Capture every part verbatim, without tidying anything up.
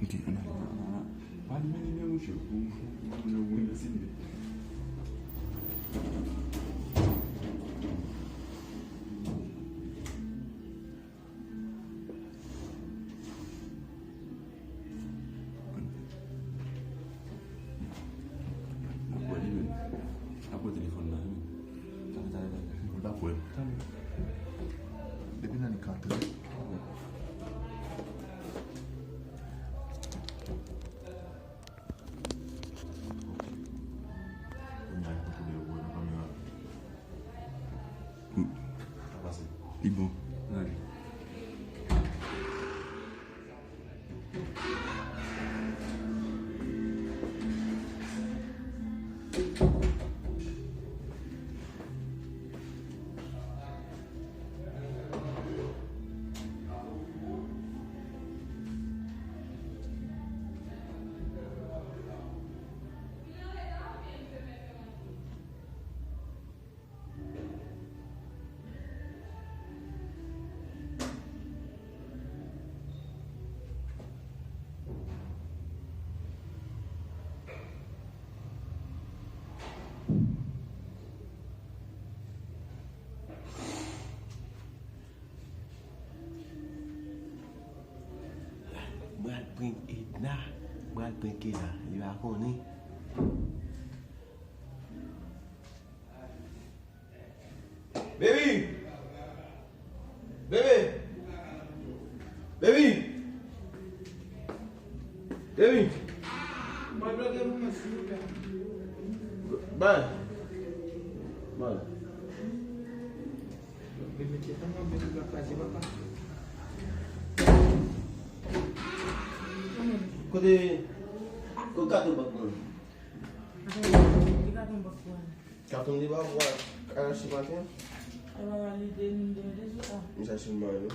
Pa li mennen men mouche. Mwen mwen mwen mwen mwen mwen N ap wè li menm. N ap wè telefòn nan wi. Talè, talè, talè. N ap wè. Talè. Depi nan li ka antre. Kounye a, kote yo wè nan kamera. Sa pase. Li bon. N ale. Mwen al prank Edna. Mwen al prank Edna. Li pa konnen. Baby! Baby! Baby! Baby! Bay! Bay! Kote, kote katon bank mwen? Katon li pa pou al achte maten? E pa li te, li te mete sou sa. M chache m ba yo.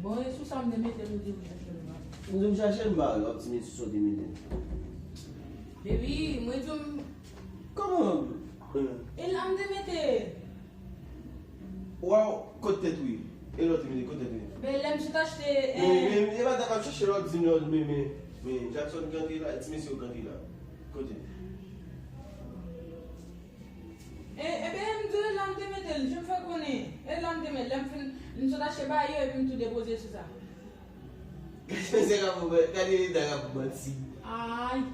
Bon, e sou sa m te mete l, ou di ou chache l ba. M di m chache m ba yo, w ap di m sou sa w te mete l. Baby, mwen di w m. Kòman? E la m te mete. Waw, kot tèt wi. E lòt mete, kot tèt wi. Men lè m sot achte, men, eh, men, e pa ta k ap chache lòt, di m lòt, men, men, men, Jackson kanpe la, ti mesye yo kanpe la. Kote? E, e ben, m di w, e la m te mete l, jan m fè konnen. E la m te mete l, lè m fin, m sot achte ba yo, epi m tou depoze sou sa. Gade misye k ap, gade Rita k ap manti. Ay.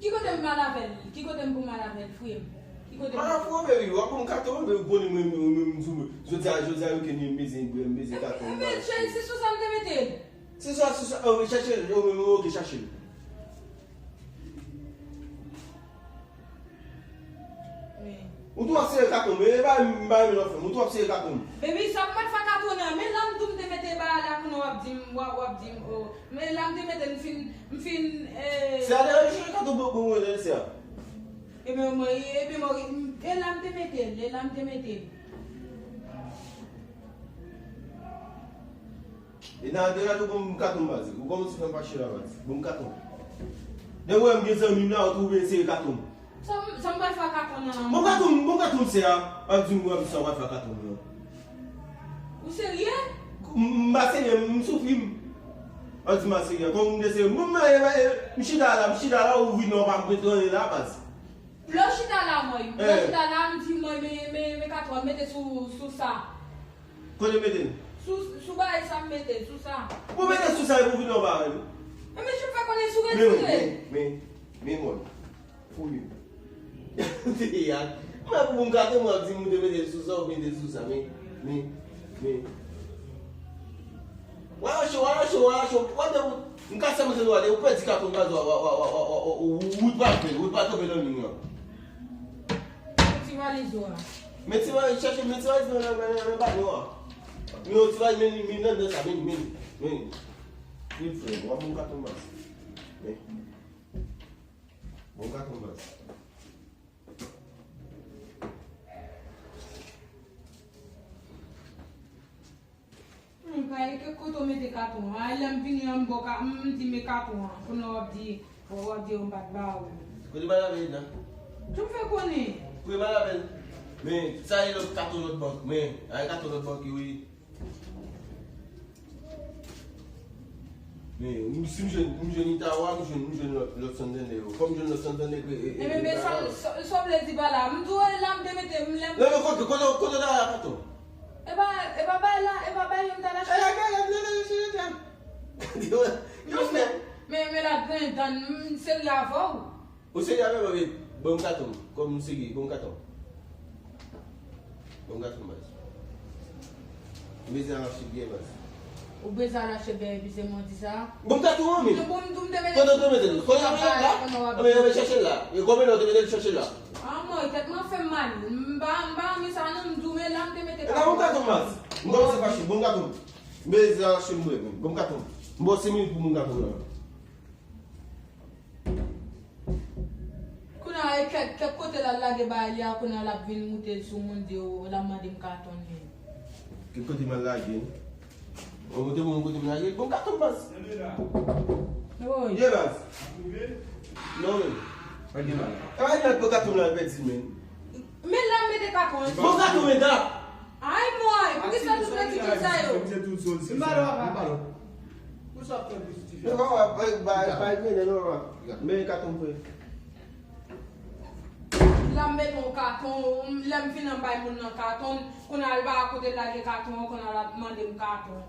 Ki kote m mal avè l? Ki kote m pou mal avè l, fri m? Ki kote m. Ah, fou, baby, w ap ban m katon, baby, w konnen mwen, mwen, mwen, mwen, jodi a, jodi a, weekend, m bezwen, m bezwen katon, m bezwen. Cheri, se sou sa m te mete l. Se sou sa, sou sa, oh, chache l, oh, mwen, mwen, ok, chache l. Wi. Ou tou ap sere katon, men e pa m, m pa renmen lè w fè m. Ou tou ap sere katon. Baby, sa m mèt fè katon nan. Men la m tou m te mete bagay la kounye a w ap di m, w ap, w ap di m, oh. Men la m te mete m fin, m fin, eh. Se a te rejwe katon bon, bon, bon, se a. Ebyen, mwen, ebyen, mwen, e la m te mete l, e la m te mete l. E nan, de la tou bon katon baz. Ou kòmanse fè m fache la baz. Bon katon. Depi w wè m gen zanmi m la, ou tou vin sere katon. Sa m, sa m pral fè katon nan. Bon katon, bon katon se a. Ap di m wè m sa w pral fè katon nan. Ou serye? M, m pa serye, m soufri m. Ap di m pa serye. Kòm m te serye. Bon, m, m, m, m chita la, m chita la, ou vin nan, w pa mete anyen la baz. Lè w chita la, mwen. Lè w chita la, m di, mwen, men, men, men katon, mete sou, sou sa. Kote mete l? Sou, sou bagay sa m mete l, sou sa. Ou mete sou sa epi w vin anba menm. Enben, jan m fè konnen sou retire. Men, men, men, men, mòn. Fouye. Mwen pou m gate mwen ap di moun te mete l sou sa, ou mete l sou sa, men, men, men. Wala cho, wala cho, wala cho. Wade ou, m ka sèmante nou wade, ou pèdi katon gaz, wa, wa, ou, ou, ou, ou, ou, ou pa fè, ou pa kanpe nan liy lan. Ti valiz ou a. Men ti valiz, chache, men ti valiz nan, nan, nan, nan, nan bag ou a. Men yon ti valiz, men, men nan, nan sa, men, men, men. Men frè, w ap bon katon baz. Men. Bon katon baz. M pa gen kèk kote w mete katon an. Ay, lè m vini an, m ba w ka, m di men katon an. Kounye a w ap di, w ap di w m pa t ba ou. Kote bagay la vin la? Jan m fè konnen? Kote bagay la vin? Men, sa e lòt katon lòt bank. Men, ay katon lòt bank yo ye. Men, m, si m jwenn, m jwenn Itawa, m jwenn, m jwenn lòt, lòt Santander yo. Fò m jwenn lòt Santander ke, e, e, Ebyen, men sa, sa, sa w vle di pa la? M di w, e la m te mete, m lè m Non, men kote, kote, kote w ta la, Katon? E pa, e pa bay la, e pa bay yo m ta la E la, chita. Gade, gade, gade, gade, gade. Yo, yo, Men, men, men, men la, pran tan, m serye avè w. Ou serye avè mwen, men bon m katon, kòm m serye, bon m katon. Bon m katon, baz. M bezwen al achte biyè, baz. Ou bezwen al achte biyè, epi se mwen di sa? Bon m katon, men. Bon, m tou m te mete Kote w te mete l? Kote w te mete l la? Kote w ap A, men, men, chèche l la. E konbyen lè w te mete l, chèche l la? Ah, mwen, tèt mwen fè m mal. M pa, m pa renmen sa, non, m tou men la, m te mete E la, bon m katon, baz. M kòmanse fache, bon m katon. M bezwen al achte biyè, men bon m katon. M ba w senk minit pou m katon la. Kounye a, e kèk, kèk kote l al lage bagay li a, kounye a l ap vin moute sou moun, di yo, l ap mande m katon li. Kèk kote m al lage? Yon kote moun, kote m lage? Bon, katon m baz. Woy. Ye baz. Non, men. Pa gen bagay. E pa gen bagay pou katon m la pèdi, men. Men la m mete katon an. Bon, katon men da. Ay, mwen, poukisa tout lè ti kisa yo? M pa lò, papa. Pou sa fè plis ti Men papa, bay, bay, bay, men non, non. Men katon m vre. La m mete yon katon, lè m fin an bay moun nan katon, kounye a l pa kote l lage katon an, kounye a l ap mande m katon.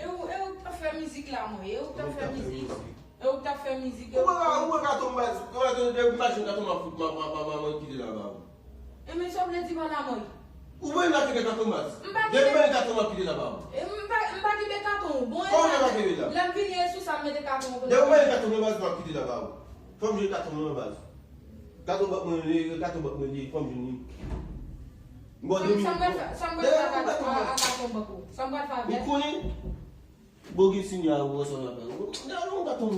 E ou, e ou k t ap fè mizik la, mwen? E ou k t ap fè mizik? E ou k t ap fè mizik? Ou wè, ou wè katon m baz, ou wè katon, depi m pa jwenn katon m ap fout, m ap, m ap, m ap, m ap kite la ba ou. E men sa w vle di pa la, mwen? Ou wè m la kite katon m baz. M pa kite. Depi m pa jwenn katon m ap kite la ba ou. E m pa, m pa kite katon ou. Bon, Kòman e m pa kite la? Lè m vini e sou sa m mete katon ou. Depi m pa jwenn katon m baz, m ap kite la ba ou. Fò m jwenn katon m baz. Katon bank mwen li, katon bank mwen li, fò m jwenn li. Bon, de minit. Sa m pral fè, sa m pral fè a katon bank ou? Sa m pral fè avè l? Ou konnen? Bogey Senior a wè sa w ap fè. Gade yon katon.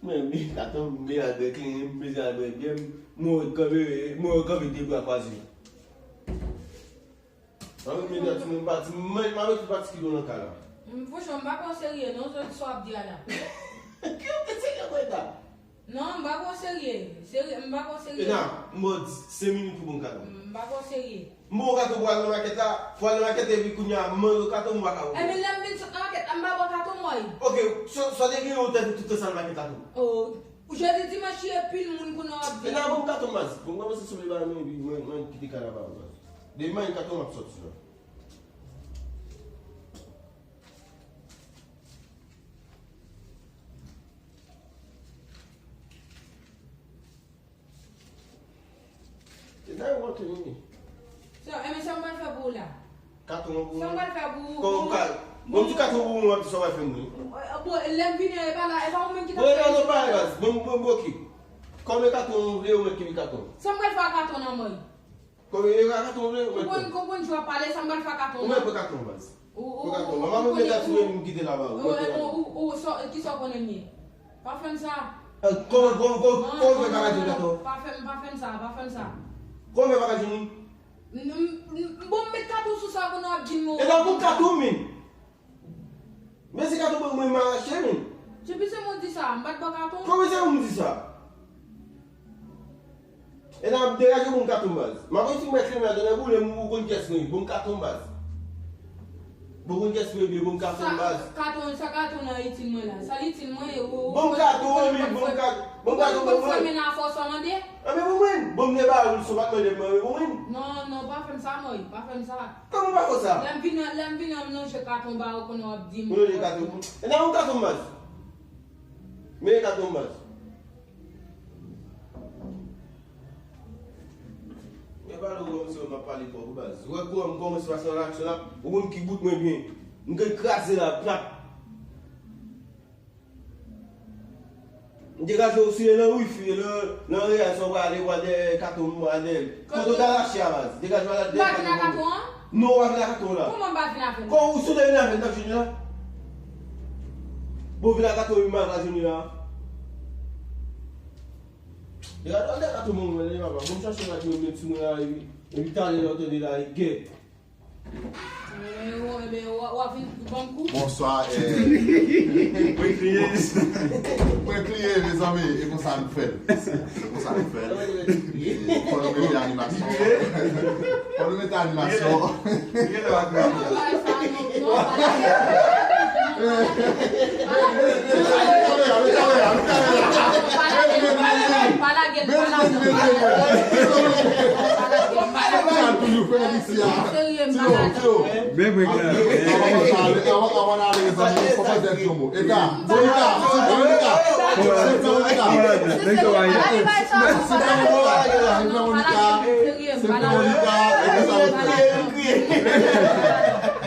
Men, men, katon, men al bwè kleren, men al bwè byè, mwen kanpe, mwen kanpe de bra kwaze. Mwen menm, timoun pati, mwen, mwen, mwen pati ki do nan kay la. M, franchman, m pa kwè w serye non, sa w ap di a la. Ki w te serye kwè ta? Non, m pa kwè w serye. Serye, m pa kwè w serye. E nan, m ba w senk minit pou bon katon. M pa kwè w serye. M ba w katon pou al nan makèt la, pou al nan makèt epi kounye a, m mande w katon, m pa ka wè. Ebyen, lè m vin sot nan makèt la, m pa ba w katon, mwen. Ok, sa, sa w te gen yon tèt tout tan sa nan makèt la tou. Oh, jodi dimanch, ye pil moun kounye a w ap di. E nan, bon katon, baz. Bon, kòmanse sou li ba mwen, epi mwen, mwen kite kay la ba w, baz. Demen katon ap sòti la. Se sa yo montre nou. Sa, e men sa m pral fè pou ou la? Katon pou ou. Sa m pral fè pou ou? Kòman ou ka, bon, ti katon pou ou, w ap di sa w pral fè mwen. Bon, lè m vini an, e pa la, e pa ou menm ki ta fè. Bon, e pa nou pale, baz. Bon, bon, bon, ok. Kòman katon ou vle, ou mèt kenbe katon. Sa m pral fè ak katon nan men w? Konbyen e ka katon vle? Ou konn, konprann jan w ap pale, sa m pral fè ak katon nan. Ou mèt pran katon baz. Ou, ou, pran katon. Mama mwen mèt asire m kite la ba ou. Ou, ou, ou, ou, sa, kisa w konnen m ye? Pa fè m sa. Kòman, kòman, kòman, kòman fè pa ka jwenn katon? Pa fè m, pa fè m sa, pa fè m sa. Kòman fè pa ka jwenn li? M, m, m, bon, m met katon sou sa, konnen w ap di m. E nan bon katon, men. Men se katon pou mwen m arache, men. Depi se mwen di sa, m pa t ba katon. Kòman se mwen di sa? E nan degaje pou m katon baz. M ap wè si m mèt fè mèt nan boule m ou konn kès mwen, bon katon baz. Bon konn kès mwen byen, bon katon baz. Sa katon, sa katon nan itil mwen la. Sa l itil mwen, e ou, bon katon, wi, bon katon, bon katon, bon mwen. Fè men nan afò sa mande. Anben bon mwen, bon m te ba ou l sou pa t mande m, anben bon mwen. Non, non, pa fè m sa, mwen, pa fè m sa. Kòman pa fè sa? Lè m vin, lè m vin an m lonje katon ba ou konnen w ap di m. Ou lonje katon. E nan yon katon baz. Men katon baz. Mwen pale ou kòmsi w ap pale kòk ou baz. Ou wè kòman m kòmanse pase nan aksyon la, ou konn ki bout mwen byen. M gen kraze la, plap. M degaje w si e nan wifi, e nan, nan reyèl sa w prale, w al dèyè katon m, w al dèyè l. Kote w ta rache a baz? Degaje w al dèyè katon m. M pa vin ak katon an? Non, w pa vin ak katon w la. Kòman m pa vin avè l? Kòman ou sou te vin avè l, n ap jwenn li la? Bon, vin ak katon m, m pa ka jwenn li la. Degaje w al dèyè katon m, mwen, papa. Bon, m chache la, ki mwen met sou mwen la, epi. Epi talè lè w tande la, e gè. Bonswa. Prank li ye, mezanmi, e konsa nou fè l. E konsa nou fè l. Fò nou mete animasyon. Fò nou mete animasyon. Byen prank la. Avan n ale, mezanmi, fò mwen di yon mo. Eta, Monica, Monica, Monica. Monica, Monica.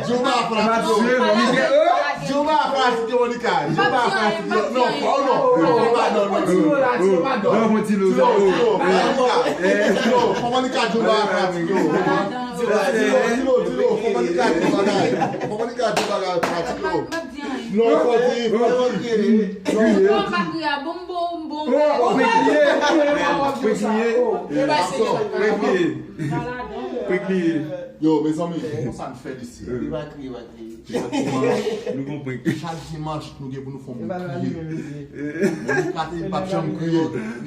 Djouba fanatik yo. Djouba fanatik yo, Monica. Djouba fanatik yo. Non, fò non. Non, fò pa non, non. Tilo, Tilo, Tilo. Tilo, Monica. Tilo, fò Monica Djouba fanatik yo. Tilo, Tilo, Tilo, Tilo. Fò Monica Djouba fanatik yo. Fò Monica Djouba fanatik yo. Non, fò di, fò di. Non, pa kriye, bon, bon, bon. Fò kriye. Fò kriye. Fò kriye. Prank li ye. Yo, mezanmi, konsa n fè l isi. Li pa kriye, pa kriye. Chak dimanch, nou gen pou nou fè yon moun kriye. Monica te pa janm kriye.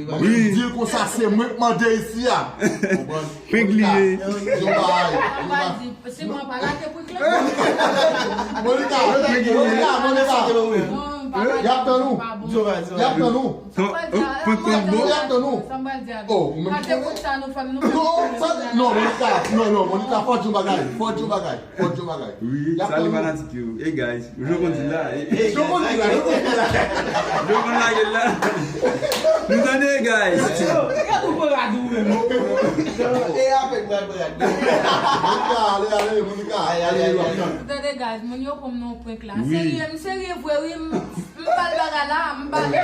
Mwen menm di l konsa, se mwen k mande isi a. Konprann? Prank li ye. Monica, Monica, Monica, Monica. Y ap tann ou. Y ap tann ou. Prank, prank, prank bon. Y ap tann ou. Oh, ou menm ki konnen. Non, sa, non, Monica, non, non, Monica, fò di yon bagay, fò di yon bagay, fò di yon bagay. Wi, salut fanatik yo. Hey guys, ou jwenn konn di la. Ou jwenn konn di la, ou jwenn konn di la. Ou jwenn konn lage la. Nou tande, guys. Yo, e gade ou pran rad ou menm. E avèk mwen pran rad. Monica, ale, ale, Monica. Ale, ale, ale. Tande, guys, moun yo pran m nan yon prank la. Serye, m serye vre, wi, m M ba l bagay la, m ba li.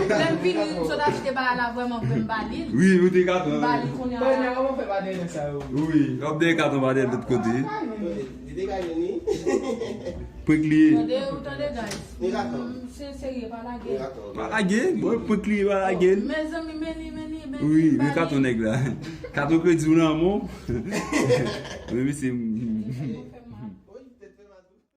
Lè m vini, m sot achte bagay la vrèman vre, m ba li l. Wi, ou te katon. M ba li kounye a. Premye, kòman fè pa dèyè nèg sa yo? Wi, w ap dèyè katon pa dèyè lòt kote. Li te ka vini. Prank li ye. Tande, ou tande, guys. Li katon. M se serye, pa lage. Li katon. Pa lage, bon, prank li ye, pa lage. Mezanmi, men li, men li, men li. Wi, men katon nèg la. Katon kredi w nan men w. Men misye.